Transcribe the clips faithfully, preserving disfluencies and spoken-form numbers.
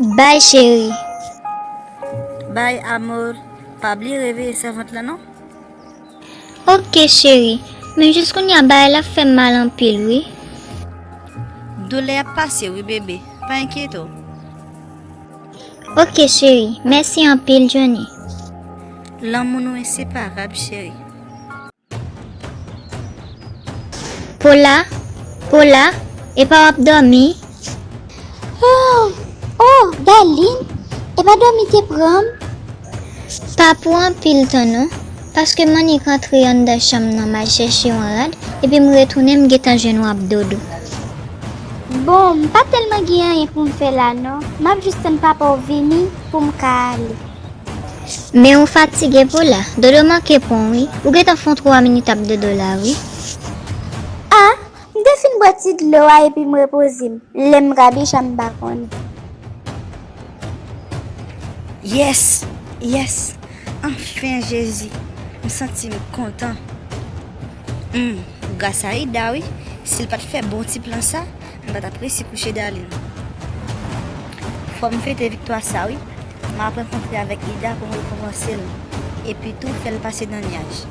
Bay, cheri. Bay, amor. Pa bliye reveye sèvant lan, non. Oke, cheri. Men jis kounye a, bagay la fè m mal anpil, wi. Doulè ap pase, wi, bebe. Pa enkyete w. Oke, cheri. Mèsi anpil, Johnny. Lanmou nou enseparab, cheri. Pola, Pola, epa w ap dòmi? Oh, oh, Darline, epa dòmi te pran m? Pa pou anpil tan non, paske m annik antre anndan chanm nan m al chèche yon rad, epi m retounen m gentan jwenn w ap dodo. Bon, m pa tèlman gen anyen pou m fè la non, m ap jis tann papa w vini pou m ka ale. Men ou fatige Pola, dodo manke pran w wi. Ou gentan fè yon twa minit ap dodo la wi. Ah, m te fin bwè ti dlo a epi m repoze m. Lè m rabicha m pa konnen. Yes, yes. Anfen Jezi. M santi m kontan. Hmm, gras a Ida wi. Si l pa t fè bon ti plan sa, m pa t ap resi kouche Darline. Fò m fete viktwa sa wi. M ap rankontre avèk Ida pou m rekonpanse l. Epi tou fè l pase nan nyaj.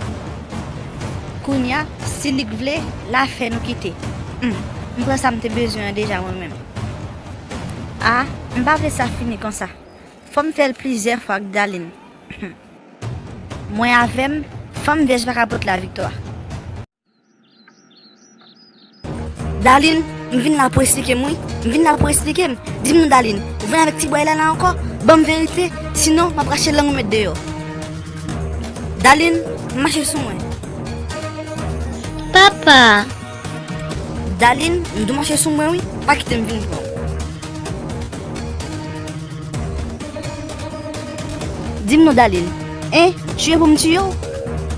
Kounya, si Lik vle, l a fè nou kite. Hmm, m pran sa m te bezwen an deja mwen menm. Ah, m pa vle sa fini konsa. Fò m fè l plizyè fwa ak Darline. Mwen avè m, fanm vyèj pa ka pot laviktwa. Darline, m vin la pou esplike m wi. M vin la pou esplike m. Di m non Darline, ou vin avèk ti bway la la ankò? Ban m verite, sinon m ap rache lang ou met deyò. Darline, mache sou mwen. Papa! Darline, m di w mache sou mwen wi, pa kite m vin pran w. Di m non Darline, en, tiye pou m tiye w?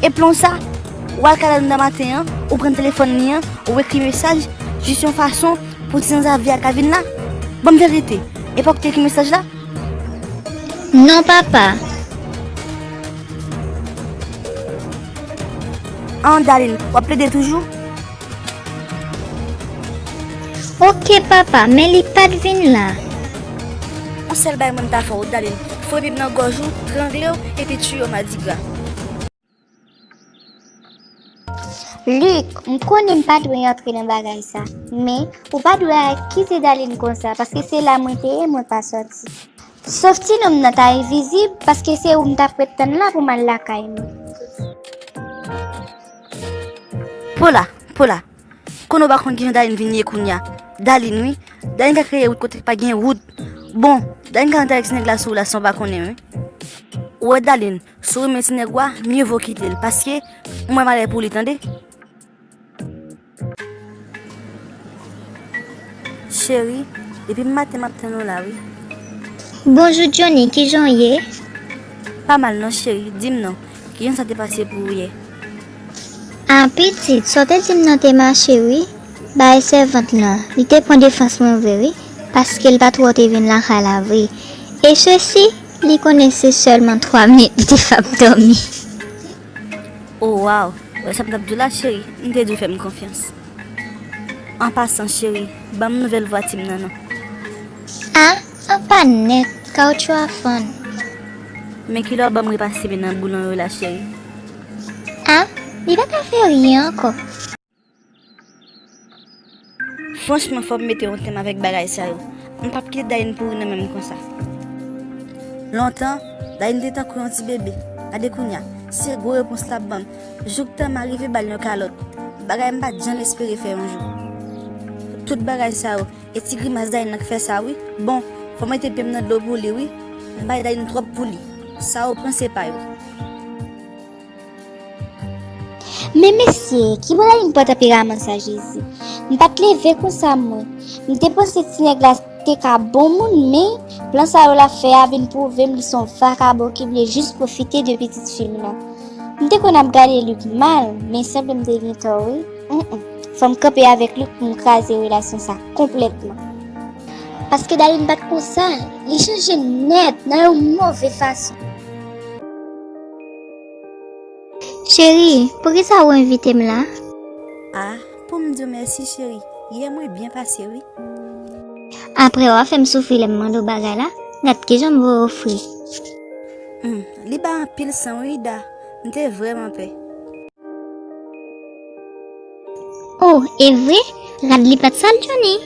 E plan w sa? Ou al kay Darline nan maten an, ou pran telefòn li an, ou ekri mesaj, jis yon fason pou ti zanzavye a ka vin la? Ban m verite, e pa w ki te ekri mesaj la? Non papa. An Darline, w ap plede toujou? Oke papa, men li pa t vin la. Yon sèl bagay mwen m ta fè w Darline, foure pye m nan gòj ou, trangle w, epi tiye w madigra. Lik, m konnen m pa dwe antre nan bagay sa, men ou pa dwe akize Darline konsa, paske se la mwen te ye, mwen pa sòti. Sof ti nonm nan ta envizib, paske se ou m t ap ret tann la pou m al lakay mwen. Pola, Pola, konnen w pa konn kijan Darline vin ye kounya. Darline wi, Darline ka kreye wout kote pa gen wout. Bon, Darline ka antre avèk ti nèg la sou ou la san w pa konnen wi. Ou wè Darline, si w renmen ti nèg ou a, mye vo kite l, paske ou wè malè pou li tande. Cheri, depi maten m ap tann ou la wi. Bonjou Johnny, kijan w ye? Pa mal non cheri, di m non, kijan sa te pase pou ou yè? Ah pitit, sa w te di m nan te mache wi. Bay sèvant lan, li te pran defans mwen vre wi, paske l pa t wè w te vin lakay la vre. E sesi, li konnen se sèlman twa minit li te fè ap dòmi. Oh waw, wè sa m t ap di w la cheri, m te di w fè m konfyans. An pasan cheri, ban m nouvèl vwati m nan non. Ah, an pàn nèt, kawotchou a fann. Men kilè w ban m repase men nan boulon yo la cheri. Ah, li pa ka fè ryen ankò. Franchman fò m mete yon tèm avèk bagay sa yo. M p ap kite Darline pouri nan men m konsa. Lontan, Darline te tankou yon ti bebe. Gade kounya, se gwo repons l ap ban m. Jouktan m arive ba l yon kalòt. Bagay m pa t janm espere fè yon jou. Tout bagay sa yo, e ti grimas Darline nan k fè sa wi. Bon, fò m mete pye m nan dlo pou li wi. M bay Darline twòp pou li. Sa yo pran se pa yo. Men mesye, ki bò Darline pran tanperaman sa Jezi? M pa t leve konsa mwen. M te panse ti nèg la te ka bon moun, men plan sa yo l ap fè a vin pwouve m li se yon vakabon ki vle jis pwofite de pitit fi m nan. M te konn ap gade Lik mal, men sanble m te gen tò wi. Hum, hum. Fò m kanpe avèk Lik pou m kraze relasyon sa konplètman. Paske Darline pa t konsa, li chanje nèt nan yon move fason. Cheri, poukisa ou envite m la? Ah, pou m di w mèsi cheri, yè mwen byen pase wi. Apre w a fè m soufri lè m mande w bagay la, Gad kijan m voye w fre. Hmm, li bay anpil san wi, Da. M te vrèman pè. Oh, e vre? Rad li pa t sal, Johnny?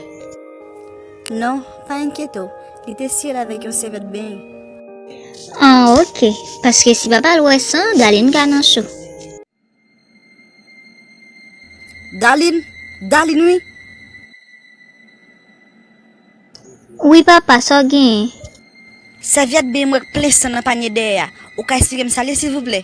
Non, pa enkyete w. Li te sere l avèk yon sèvyèt benyen. Ah, oke. Paske si papa l wè san, Darline ka nan cho. Darline, Darline wi. Wi papa, sa w genyen? Sèvyèt benyen m wè k plen san nan panye dèyè a. Ou ka esplike m sa l ye silvouplè?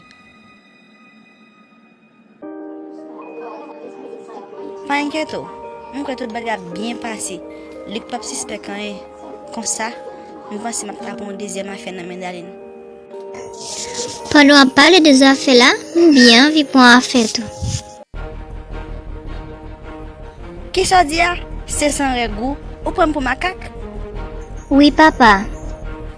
Pa enkyete w. M kwè tout bagay ap byen pase. Luc p ap sispèk anyen. Konsa, m panse m ap ka pran yon dezyèm afè nan men Darline. Pandan w ap pale de zafè la, m byen anvi pran afè tou. Kisa w di a? Se san règ ou? Ou pran m pou makak? Wi, papa.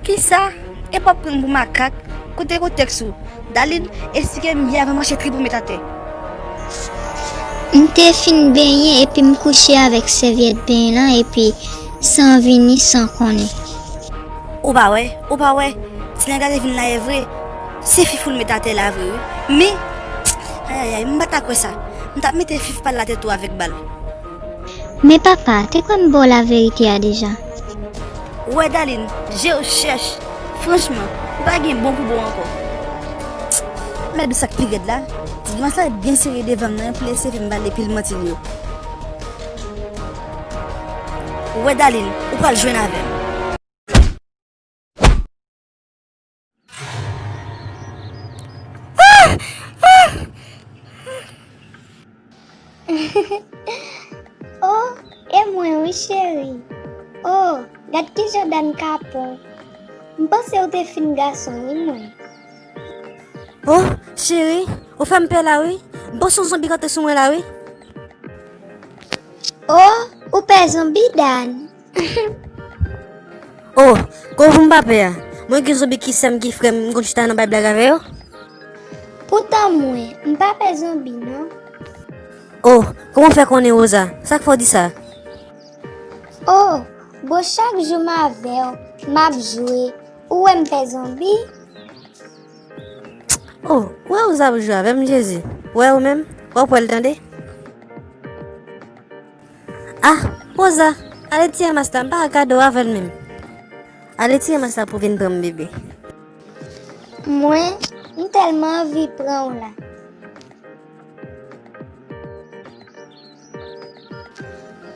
Kisa? Epa w ap pran m pou makak? Kote kontèks ou? Darline, esplike m byen avan m mache trip ou met atè. M te fin benyen epi m kouche avèk sèvyèt benyen lan epi san vini san konnen. Ou pa wè, ou pa wè, ti nèg la te vin la e vre. Se fif ou l met atè la vre wi. Men, ayayay, m pa ta kwè sa. M t ap mete fif pa l la tèt ou avèk bal. Men papa, te kwè m ba w laverite a deja. Ou wè Darline, je w chèch. Franchman, ou pa gen bon pou bon ankò. Mèt di sa k pi rèd la, ti granmas la ret byen serye devan m nan, pou l eseye fè m pale pil manti l yo. Ou wè Darline, ou pral jwenn avè m. Oh, e mwen wi cheri. Oh, gad kijan Dan kapon. M panse ou te fin gason wi mwen. Oh, cheri, ou fè m pè la wi. M panse yon zonbi rantre sou mwen la wi. Oh, ou pè zonbi Dan. Oh, kòman pou m pa pè a? Mwen gen zonbi ki sè m, ki frè m, m konn chita nan bay blag avè yo. Poutan mwen, m pa pè zonbi non. Oh, kòman w fè konnen Rosa? Sa k fè w di sa? Oh, bon chak jou m avè w, m ap jwe, ou wè m pè zonbi? Oh, ou wè Rosa ap jwe avè m, Jezi. Ou wè ou menm? W ap wè l tande. Ah, Rosa, ale tire mas la, m pa ka gade w avè l menm. Ale tire mas la pou w vin pran m, bebe. Mwen, m tèlman anvi pran w la.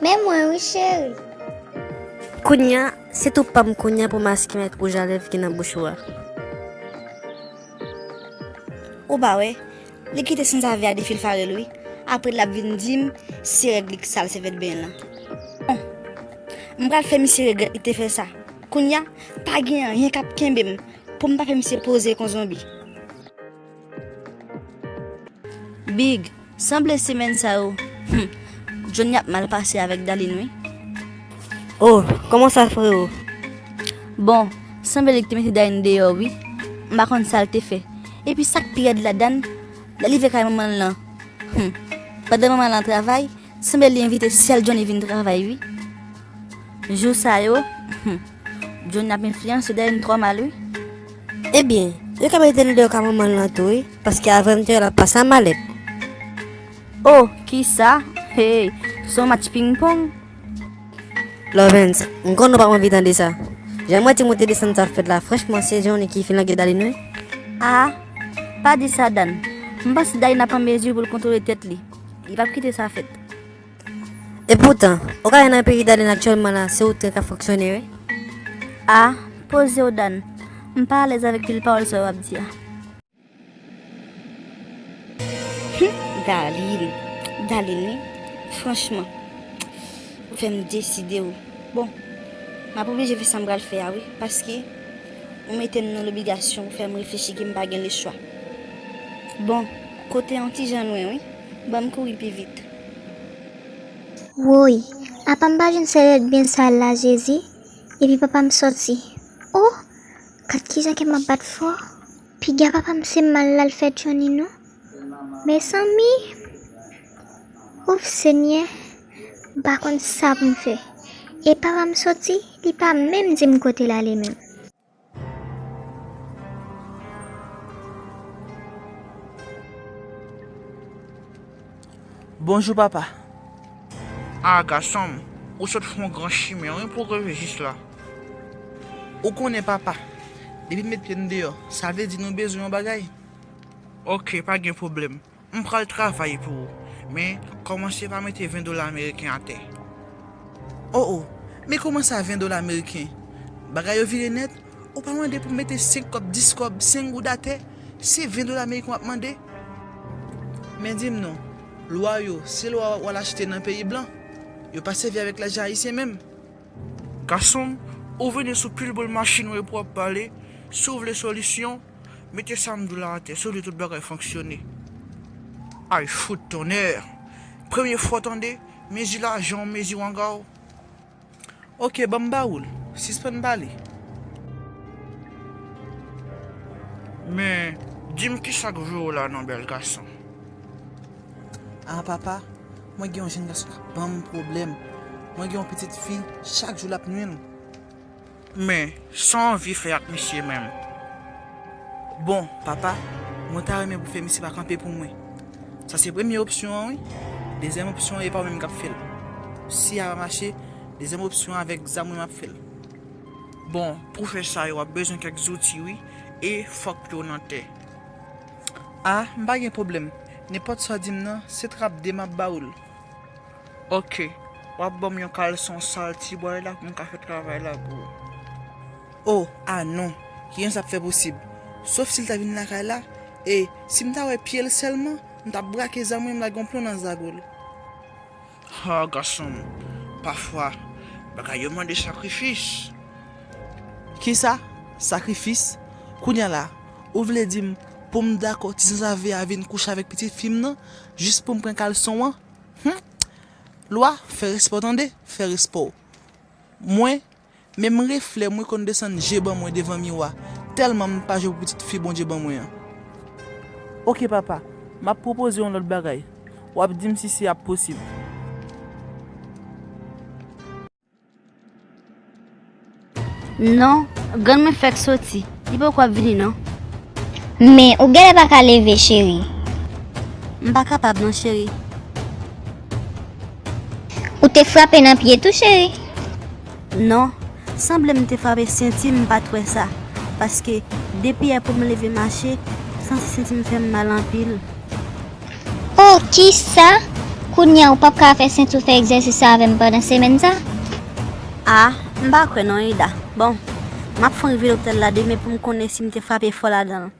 Men mwen wi, cheri. Kounya, se tou pa m kounya pou maske mèt wouj a lèv ki nan bouch ou a. Ou pa wè, li kite sanzave a defilfare l wi. Apre l ap vin di m se règ li k sal sèvyèt benyen lan. Bon, m pral fè misye regrèt li te fè sa. Kounya, pa gen anyen k ap kenbe m pou m pa fè misye poze kon zonbi. Big, sanble semèn sa yo, hmm, Johnny ap mal pase avèk Darline wi. Oh, kòman sa frero? Bon, sanble li k te mete Darline deyò wi. M pa konn sa l te fè. Epi sa k pi rèd ladan l, lè l rive kay manman l lan, hmm, pandan manman l lan travay, sanble li envite sèl Johnny vin travay wi. Jou sa yo, hmm, Johnny ap enfliyanse Darline twò mal wi. Ebyen, yo ka mete l deyò kay manman l lan tou wi, paske avè m te wè l ap pase a malèt. Oh, kisa? Hey, se yon match pingpong. Lovens, m konnen w p ap anvi tande sa. Jan m wè ti monte desann sa ap fèt la, franchman, se Johnny ki filange Darline wi. Ah, pa di sa Dan. M panse Darline ap an mezi pou l kontwole tèt li. Li p ap kite sa fèt. Epoutan, ou ka wè nan peyi Darline aktyèlman la, se ou k ap fonksyone wi. Ah, poze w Dan. M pa alèz avèk pil pawòl sa yo w ap di a. Hum, Darline, Darline wi, franchman, ou fè m deside wi. Bon, m ap oblije fè sa m pral fè a wi, paske ou mete m nan lobligasyon, ou fè m reflechi ke m pa gen lechwa. Bon, kote a yon ti jan lwen wi, ban m kouri pi vit. Woy, apa m pa jwenn sèvyèt byen sal la, Jezi? Epi papa m sòti. Oh, gad kijan kè m ap bat fò. Piga papa m se mal l al fè Johnny non. Mezanmi. Ouf, Senyè. M pa konn sa pou m fè. E papa m sòti, li pa menm di m kote l ale menm. Bonjou, papa. Ah, gason m, ou sot fè yon gran chimen wi pou w rive jis la. Ou konnen, papa, depi n met pye n deyò, sa vle di nou bezwen yon bagay. Ok, pa gen pwoblèm. M pral travay pou ou. Men, kòmanse pa mete ven dola ameriken atè. Oh, oh, men kòman sa, ven dola ameriken? Bagay yo vire nèt. Ou pa mande pou m mete senk kòb, dis kòb, senk goud atè. Se ven dola ameriken w ap mande. Men di m non, lwa yo, se lwa w al achte nan peyi blan? Yo pa sèvi avèk lajan ayisyen menm. Gason m, ou vini sou pil boul machin wi pou w ap pale. Si w vle solisyon, mete sa m di w la atè, se w di tout bagay fonksyone. Ay, fout tonnè! Premye fwa w tande, mezi lajan w, mezi wanga w. Ok, ban m ba ou l. Sispann pale. Men, di m kisa k voye w la non, bèl gason? Ah, papa, mwen gen yon jèn gason k ap ban m pwoblèm. Mwen gen yon pitit fi, chak jou l ap nwi m. Men, sa w anvi fè ak misye menm? Bon, papa, mwen ta renmen pou fè misye pa kanpe pou mwen. Sa se premye opsyon an, wi. Dezyèm opsyon an, e pa w menm k ap fè l. Si a pa mache, dezyèm opsyon an, avèk zam mwen m ap fè l. Bon, pou fè sa yo, w ap bezwen kèk zouti, wi, e fòk yo nan tè. Ah, m pa gen pwoblèm. Nenpòt sa w di m nan, se trapde m ap ba ou l. Ok, w ap ban m yon kalson sal ti bway la pou m ka fè travay la pou ou. Oh, ah non, kijan sa ap fè posib? Sof si l ta vin lakay la, e si m ta wè pye l sèlman, m t ap brake zam mwen, m lage yon plon nan zago l. Ha, gason m, pafwa, bagay yo mande sakrifis. Kisa? Sakrifis? Kounye a la, ou vle di m pou m dakò ti zanzave a vin kouche avèk pitit fi m nan, jis pou m pran kalson an? Hum! Lwa, fè respè w tande, fè respè w. Mwen, menm reflè mwen konn desann je ban mwen devan miwa, tèlman m pa jwe pou pitit fi Bondye ban mwen an. Ok, papa, m ap pwopoze yon lòt bagay. W ap di m si se ap posib. Non, grann mwen fèk soti. Li poko ap vini non. Men ou genlè pa ka leve, cheri. M pa kapab non, cheri. Ou te frape nan pye tou, cheri? Non, sanble m te frape senti m, m pa t wè sa. Paske depi yè pou m leve mache, santi senti m fè m mal anpil. Oh, kisa? Kounye a ou p ap ka fè senti w fè egzèsis sa avè m pandan semèn sa? Ah, m pa kwè non, Ida. Bon, m ap fon rive loptal la demen pou m konnen si m te frape fò ladan l.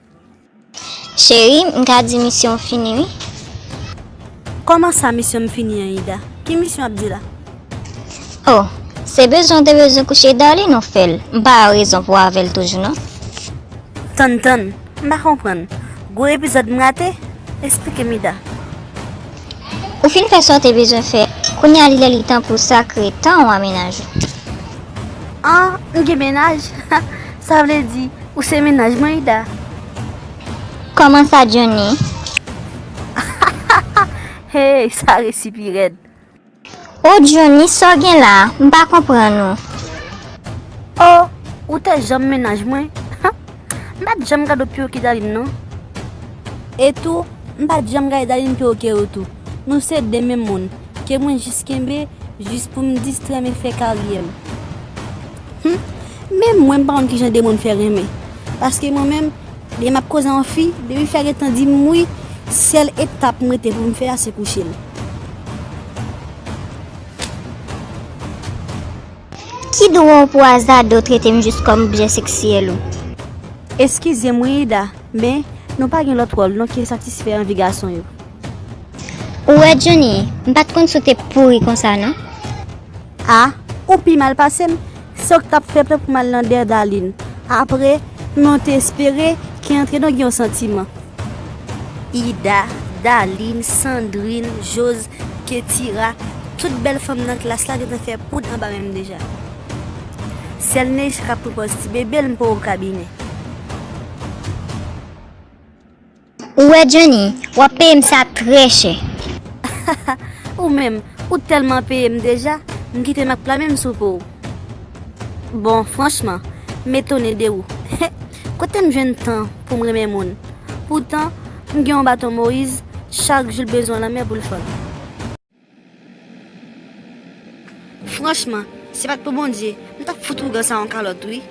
Cheri, m ka di misyon w fini wi. Kòman sa misyon m fini an, Ida? Ki misyon w ap di la? Oh, se bezwen w te bezwen kouche Darline ou fè l. M pa wè rezon pou w avè l toujou non. Tann, tann, m pa konprann. Gwo epizòd m rate? Esplike m, Ida. Ou fin fè sa w te bezwen fè. Kounye a li lè li tan pou w sakre tan w a mennaj ou. An, m gen mennaj? Sa vle di, ou se mennaj mwen, Ida? Kòman sa, Johnny? Hey, sa resi pi rèd. Oh, Johnny, sa w gen la a? M pa konprann ou. Oh, ou te janm mennaj mwen? M pa t janm gade w pi wo ke Darline non. E tou, m pa t janm gade Darline pi wo ke ou tou. Nou se de menm moun, ke mwen jis kenbe, jis pou m distrè m e fè karyè m. Hum, menm mwen m pa konn kijan de moun fè renmen. Paske mwen menm, lè m ap koze yon fi, depi fi a gentan di m wi, sèl etap m rete pou m fè a se kouche l. Ki dwa w pou azade w trete m jis kòm objè seksyèl ou? Eskize m wi, Ida, men nou pa gen lòt wòl non ke satisfè anvi gason yo. Ou wè, Johnny, m pa t konn si w te pouri konsa non. Ah, ou pi mal pase m. Se ou k t ap fè plan pou m al nan dèyè Darline. Apre, men w te espere ke antre nou gen yon santiman. Ida, Darline, Sandrine, Jose, Ketira, tout bèl fanm nan klas la gentan fè poud anba men m deja. Sèl Neisha k ap pran pòz ti bebe l m poko ka binen. Ou wè, Johnny, w ap peye m sa trè chè. Ou menm, ou tèlman peye m deja, m kite m ak pla men m sou po w. Bon, franchman, m etone de ou. Kote m jwenn tan pou m renmen moun? Poutan, m gen yon baton Moyiz, chak jou l bezwen lanmè pou l fann. Franchman, si se pa t pou Bondye, m t ap fout ougan sa yon kalòt, wi.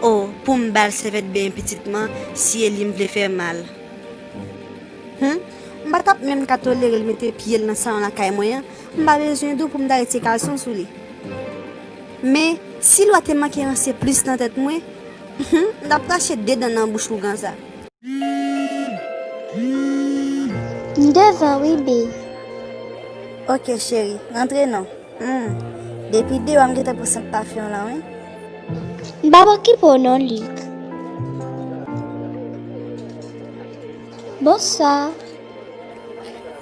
O, pou m ba l sèvyèt benyen pitit mwen, si e li m vle fè mal. Hum, m pa t ap menm ka tolere l mete pye l nan salon lakay mwen an, m pa bezwen di w pou m ta retire kalson sou li. Men, si lwa te manke ranse plis nan tèt mwen, hum, m t ap krache de dan nan bouch ougan sa. M devan wi, bae. Ok, cheri, rantre non. Hmm. Depi deyò a m gentan pran sant pafen w lan, wi. M p ap okipe w non, Luc. Bonswa.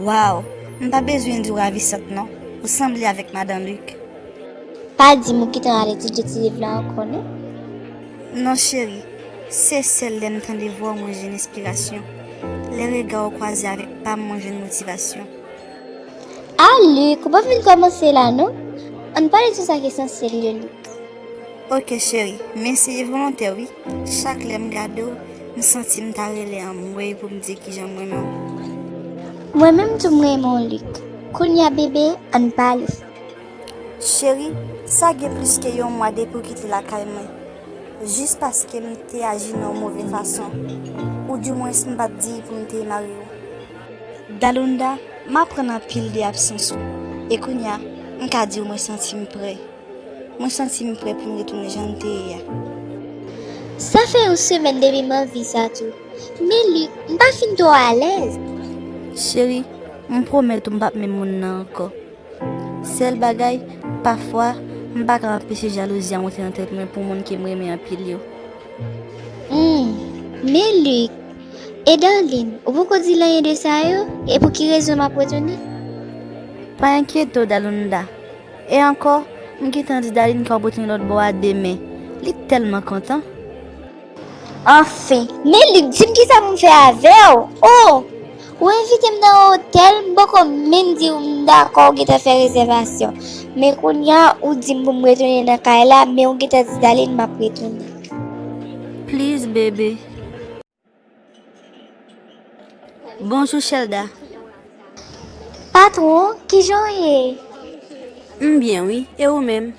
Waw, m pa bezwen di w ravisant non. Ou sanble avèk madan Luc. Pa di m ou gentan al etidye ti liv la ankò, non? Non, cheri. Se sèl lè m tande vwa w mwen jwenn enspirasyon. Lè rega w kwaze avèk pa m, mwen jwenn motivasyon. A, Luc, ou pa fin kòmanse la, non? Ann pale sou sa k esansyèl yo, Luc. Ok, cheri, men se volontè, wi. Chak lè m gade w, m santi m ta rele anmwey pou m di kijan m renmen w. Mwen menm tou m renmen w, Luc. Kounye a, bebe, ann pale. Cheri, sa gen plis ke yon mwa depi w kite lakay mwen. Jis paske m te aji nan yon move fason. Oudimwens m pa t diy pou m te mare w. Dalunda, m aprann anpil de absans ou. E kounye a, m ka di w mwen santi m prè. Mwen santi m prè pou m retounen jan m te ye a. Sa fè yon semèn depi m anvi sa tou. Men Luc, m pa fin twò alèz. Cheri, m pwomèt ou m p ap menm moun nan ankò. Sèl bagay, pafwa, m pa ka anpeche jalouzi a monte nan tèt mwen pou moun ke m renmen anpil yo. Hmm, men Luc, e Darline, ou poko di l anyen de sa yo? E pou ki rezon m ap retounen? Pa enkyete w, Dalunda. E ankò, m gentan di Darline ke w ap retounen lòt bò a demen. Li tèlman kontan. Anfen, men Luc, di m kisa pou m fè avè w? O! Ou envite m nan yon otèl, m poko menm di w m dakò, w gentan fè rezèvasyon. Men kounye a, ou di m pou m retounen nan kay la, men ou gentan di Darline m ap retounen. Please, bebe. Bonjou, Shelda. Patwon, kijan w ye? M byen, wi. E ou menm?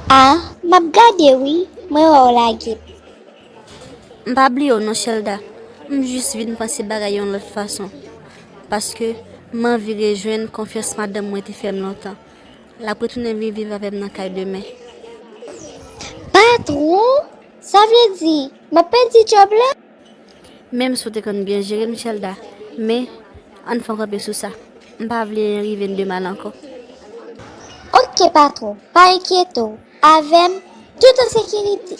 A, m ap gade, wi. Mwen wè w lage. M pa bliye w non, Shelda. M jis vin panse bagay yon lòt fason. Paske m anvi rejwenn konfyans madanm mwen te fè m lontan. L ap retounen vin viv avè m nan kay demen. Patwon? Sa vle di, m ap pèdi djòb la? Menm si w te konn byen jere m, Shelda, men ann fè yon kanpe sou sa. M pa vle anyen rive n de mal ankò. Oke, patwon, pa enkyete w. Avè m, tout an sekirite.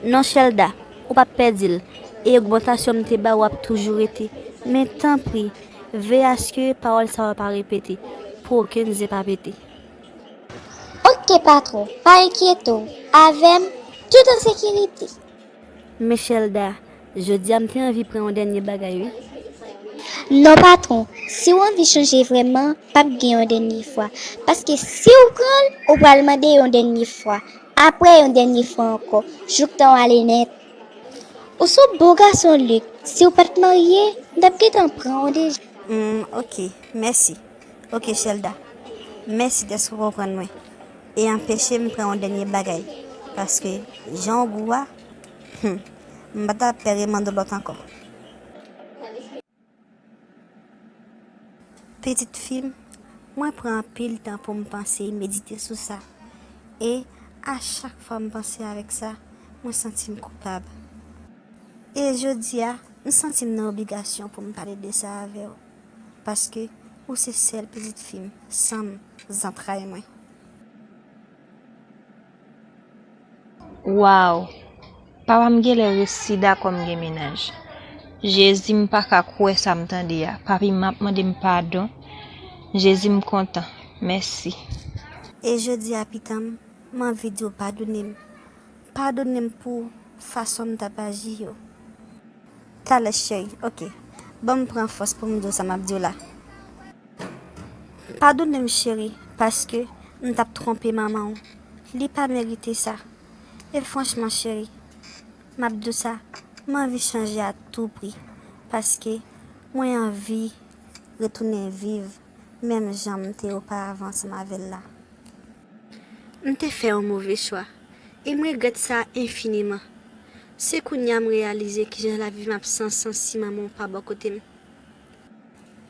Non, Shelda, ou p ap pèdi l. E ogmantasyon m te ba ou ap toujou rete. Men tanpri, veye aske pawòl sa yo pa repete, pou okenn zen pa pete. Oke, patwon, pa enkyete w. Avè m, tout an sekirite. Men Shelda, jodi a m te anvi pran yon dènye bagay, wi. Non, patwon, si w anvi chanje vrèman, p ap gen yon dènye fwa. Paske si w pran l, ou pral mande yon dènye fwa. Apre yon dènye fwa ankò, jouktan w ale nèt. Ou se yon bon gason, Luc. Si w pa t marye, m t ap gentan pran w deja. Hmm, oke, mèsi. Oke, Shelda. Mèsi dèske w konprann mwen. E anpeche m pran yon dènye bagay. Paske, jan w gou a, hmm, m pa t ap pè remande w lòt ankò. Pitit fi m, mwen pran anpil tan pou m panse e medite sou sa. E a chak fwa m panse avèk sa, mwen santi m koupab. E jodi a, m santi m nan obligasyon pou m pale de sa avè w. Paske ou se sèl pitit fi m, san m, zantray mwen. Waw! Papa m genlè resi dakò m gen mennaj. Jezi, m pa ka kwè sa m tande a. Papi m ap mande m padon. Jezi, m kontan. Mèsi. E jodi a, pitan m, m anvi di w padone m. Padone m pou fason m t ap aji yo. Talè, cheri. Oke. Ban m pran fòs pou m di w sa m ap di w la. Padone m, cheri, paske m t ap twonpe manman w. Li pa merite sa. E franchman, cheri, m ap di w sa, m anvi chanje a tou pri, paske mwen anvi retounen viv menm jan m te oparavan ansanm avè l la. M te fè yon move chwa, e m regrèt sa enfiniman. Se kounye a m reyalize kijan lavi m ap san, san si manman w pa bò kote m.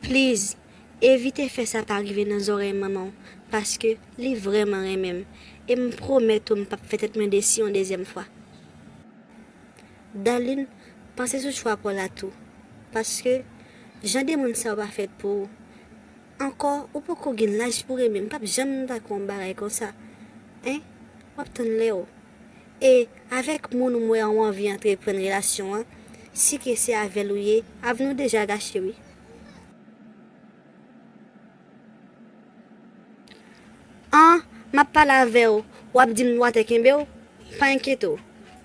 Please, evite fè sa pa rive nan zòrèy manman w, paske li vrèman renmen m, e m pwomèt ou m p ap fè tèt mwen desi yon dezyèm fwa. Darline, panse sou chwa pa w la tou, paske jan de moun sa yo pa fèt pou ou. Ankò, ou poko gen laj pou renmen m, m p ap janm dakò yon bagay konsa. Hein? W ap tann lè w. E avèk moun ou m wè an w anvi antreprann relasyon an, si ke se avè l ou ye, avni w deja gache wi. An, m ap pale avè w, w ap di m watè kenbe w? Pa enkyete w,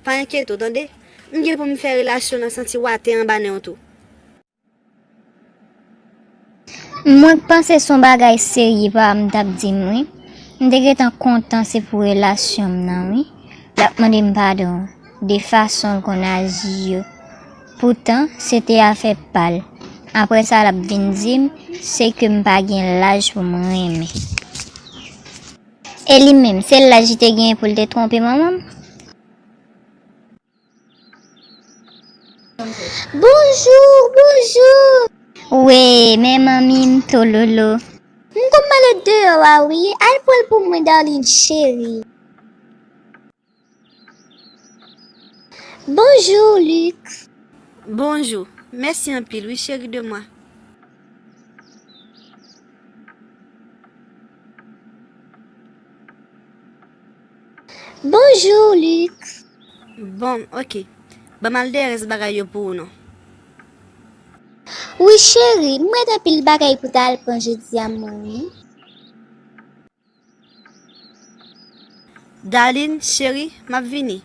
pa enkyete w, tande? M gen pou m fè relasyon nan santi watè anba nen w tou. Mwen k panse se yon bagay serye pa m t ap di m wi. M te gentan kontan se pou relasyon m nan wi. L ap mande m padon de fason l konn aji yo. Poutan, se te afè pa l. Apre sa l ap vin di m se ke m pa gen laj pou m renmen. E li menm, se laj li te genyen pou l te twonpe manman m? Bonjou, bonjou. Wi, men manmi m tololo. M gon malèt deyò a wi, al pran l pou mwen Darline cheri. Bonjou Luc. Bonjou, mèsi anpil wi cheri de mwa. Bonjou Luc. Bon, ok. Ban m al dèyè rès bagay yo pou ou non. Wi cheri, m mèt anpil bagay pou ta al pran jodi a mwen wi. Darline, cheri, m ap vini.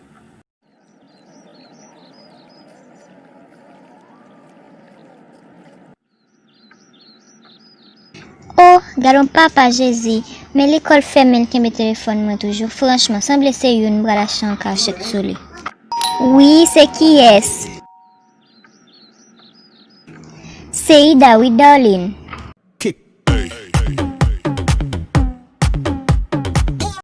Oh, gad yon papa Jezi, men lekòl fèmen l kenbe telefòn mwen toujou, franchman sanble se youn m pral achte an kachèt sou li. Wi, se kiyès? Se Ida wi darling.